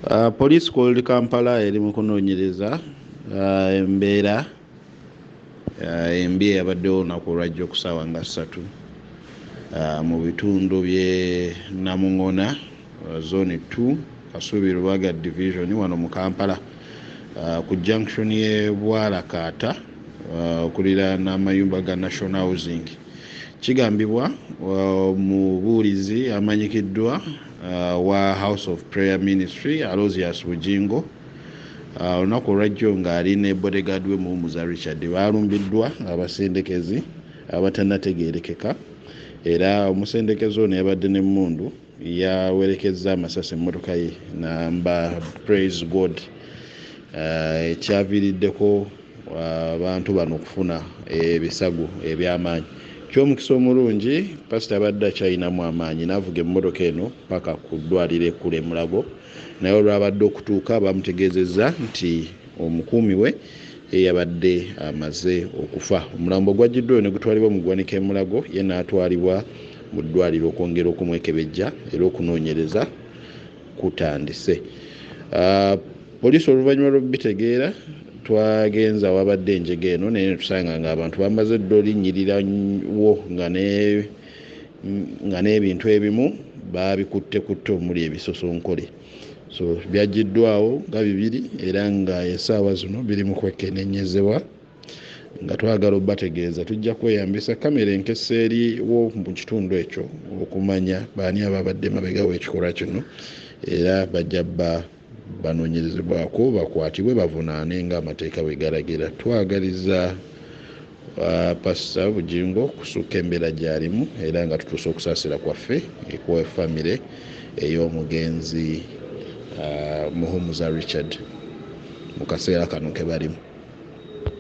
Poliisi ku Old Kampala eri mu kunoonyereza embeera embi eyabaddewo olunaku olwajjo ku ssaawa nga 3 mu bitundu by'e Namungoona, Zone 2, Kasubi Lubaga Division wano mu Kampala, ku junction y'e Bwalakaata, okuliraana amayumba ga National Housing. Kigambibwa omubuulizi amanyikiddwa wa House of Prayer Ministry, Aloysius Bugingo, olunaku olwajjo ng'ali ne bodyguard we Muwummuza Richard baalumbiddwa abasendekezi abatannategeerekeka, era omusendekezi ono yabadde n'emmundu, yawerekezza amasasi emmotoka ye namba Praise God, ekyaviiriddeko abantu bano okufuna ebisago eby'amaanyi. Ky'omukisa omulungi, pasita abadde akyalinamu amaanyi n'avuga emmotoka eno paka ku ddwaliro ekkulu e Mulago, naye olwabadde okutuuka bamutegeezezza nti omukuumi we ye yabadde amaze okufa. Omulambo gwaggiddwayo ne gutwalibwa mu ggwanika e Mulago, ye n'atwalibwa mu ddwaliro okwongera okumwekebejja, era okunoonyereza kutandise. Poliisi oluvannyuma lw'okubitegeera twagenze awabadde enjega eno, naye ne tusanga ng'abantu bamaze dda olinnyirirawo nga n'ebintu ebimu baabikuttekutte omuli ebisosonkole. So byaggiddwawo nga bibiri, era nga essaawa zino biri mu kwekeneenyezebwa. Nga twagala obbategeeza, tujja kweyambisa kamera enkesa eriwo mu kitundu ekyo okumanya baani ababadde mabega w'ekikolwa kino, era bajja bba banoonyerezebwako bakwatibwe bavunaane ng'amateeka bwe galagira. Twagaliza Pasita Bugingo kusukka embeera gy'alimu, era nga tutuusa okusaasira kwaffe ekuwa famire ey'omugenzi Muhumuza Richard mu kaseera kano ke balimu.